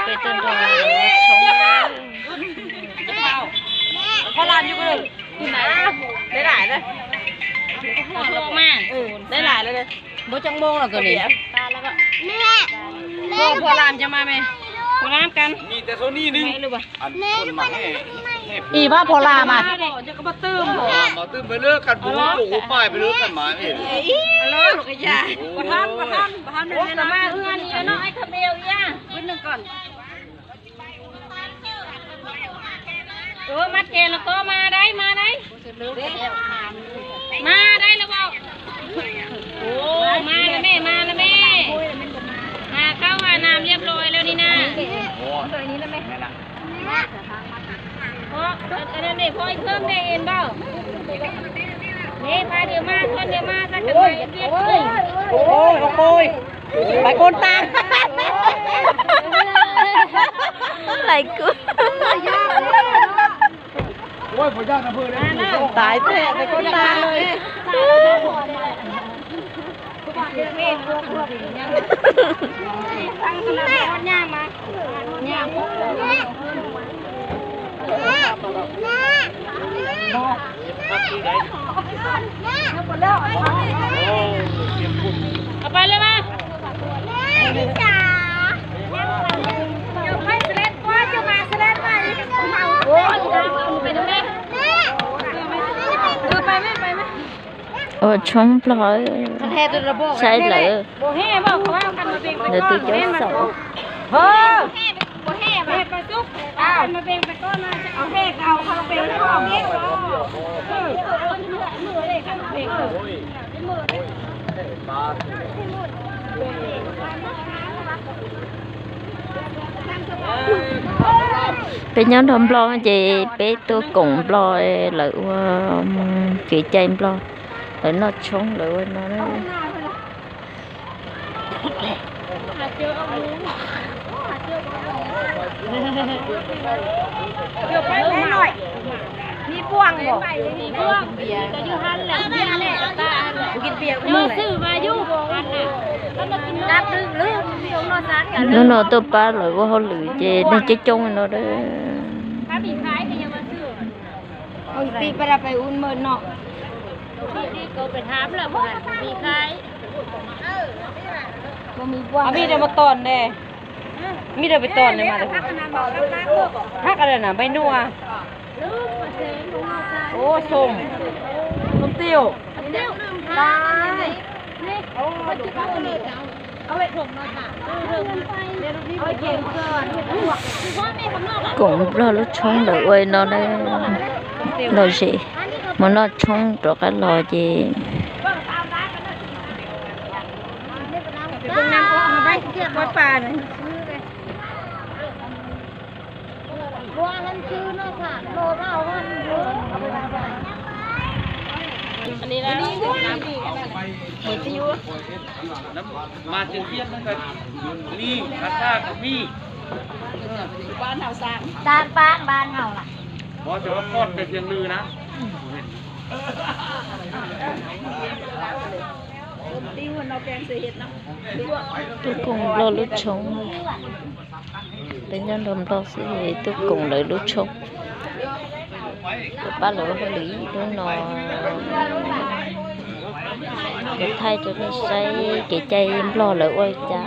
Peb tuaj nrog lawv tshoob. Pov lam yug, deb lais, deb lais lawm. Npaum coob moo los kawg li. Pov lam cov mas me, pov lam kan. Ib pab pov lam mas. Ua mas ces los ko mas dai mas dai. Mas dai los. Mas los me, mas los me. Mas khaub mas nas liab plois lawm ni na. Phob, phob ib thwb me en npaum. Ne pab diav mas, thoj diav mas, txaj kawg mas. Oj, oj, pais koob tas. Lais kub. Tais thiab, pais koob tas lawm. Pais lawm mas. Ua tshoob Nplog, saib lawv, lawv twb cov xaum. Peb nyob nrog Nplog ces peb tuaj koom Nplog lawv ua kev cai Nplog, lawv noj tshoob lawv ua no. Hnub no tuaj pab lawv ua hauj lwm ces neeg coob coob no. Mib rau pais tos ne, mib rau pais tos ne mas. Hab qas na npais nuj. Ua xoo, xoo tiuj. Koom Nplog lub tshoob lawv ua no na, lom zem, mus noj tshoob rov qab los ces. Mas tseem tiag no, mi, a xa kom mi. Tan pab npab nkaus lawm. Mov cov koj tes thiaj lwj na. Tuaj koom Nplog lub tshoob. Peb nyob nrog Nplog xwb tuaj koom lawv lub tshoob. Tuaj pab lawv hauj lwm ib hnub no. Kuv thaij rau nej saib kev cai Nplog lawv ua li cas.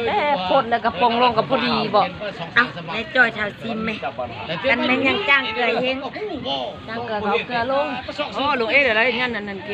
Ej, phot lawv kab poog loo kab phu di pom. Neb coj thaum xim me, kab neb nyeej caaj kawg yeej, caaj kawg thaum kawg loo. Loo eb lawm nyob nab nab ke.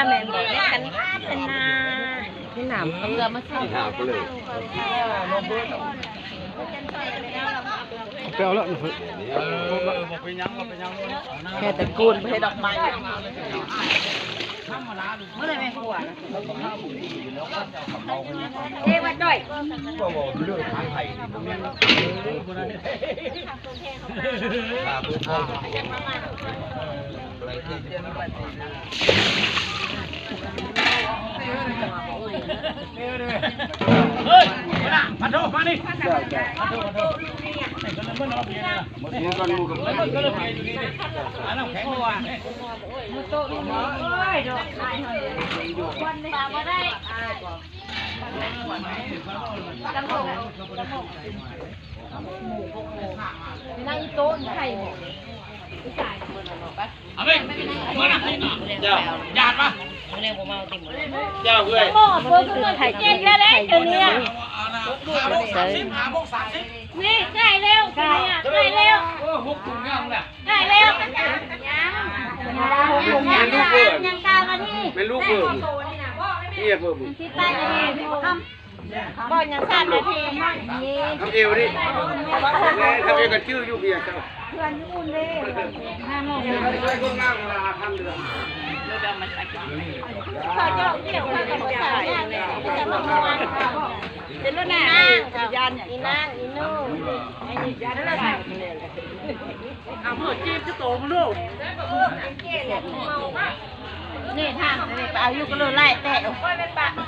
Tab meeg npaum nej kab na, ib nam qhov ntawd mas txog. Tes kuj peb dog mais.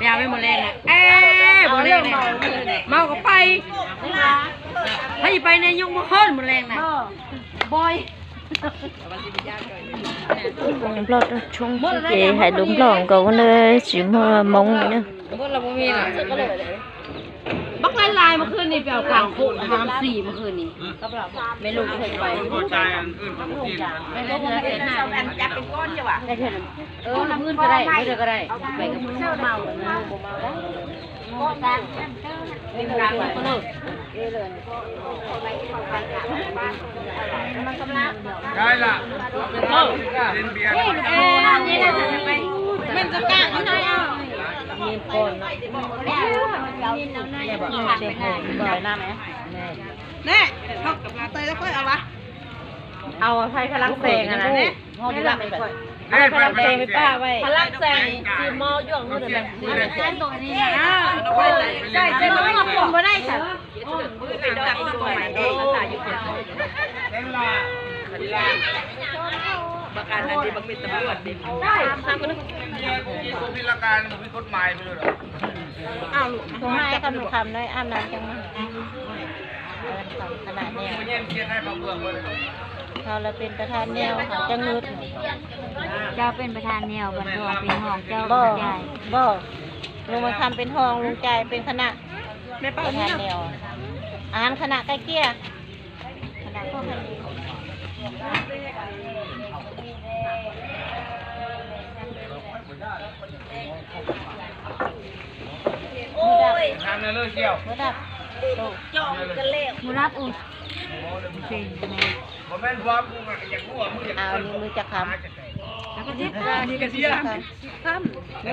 Peb mus leej na, es mus leej na, mau kom pais, hab yis pais ne nyob mus hab mus leej na. Nplog rau tshoob ces hais lus nplog nkaus na, tsis muaj Hmoob li na. Bắc Lai Lai mus khwb ni, peb kam khum ham xim mus khwb ni. Mej lug khwb pais. Mej lug khwb pais. Mus khwb ko dai, mus khwb ko dai. Pais ko mau, mau. Ne, tes au phai pha lăng xees na ne. Phai pha lăng xees pab vai. Pha lăng xees tsis mov yuam. Tôi hai con một khẩm nơi ăn ăn trong mà. Khả năng nghèo. Thôi là เป็นประธานแนว เขาจะงึด เจ้าเป็นประธานแนว บันทองเป็นห้องเจ้า บ่ ลุงใจ บ่ ลุงมาคำเป็นห้อง ลุงใจเป็นคณะ ประธานแนว อาหารคณะไก่เกลี่ย Mus lab ua. Ao ni mws cov kham. Mws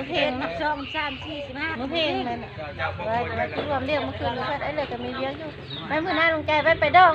pheej, mws pheej na. Rwm liaj mus khwv lub sab ib lwm kws me viab yug. Peb mus na Loo Cai, peb pais doo.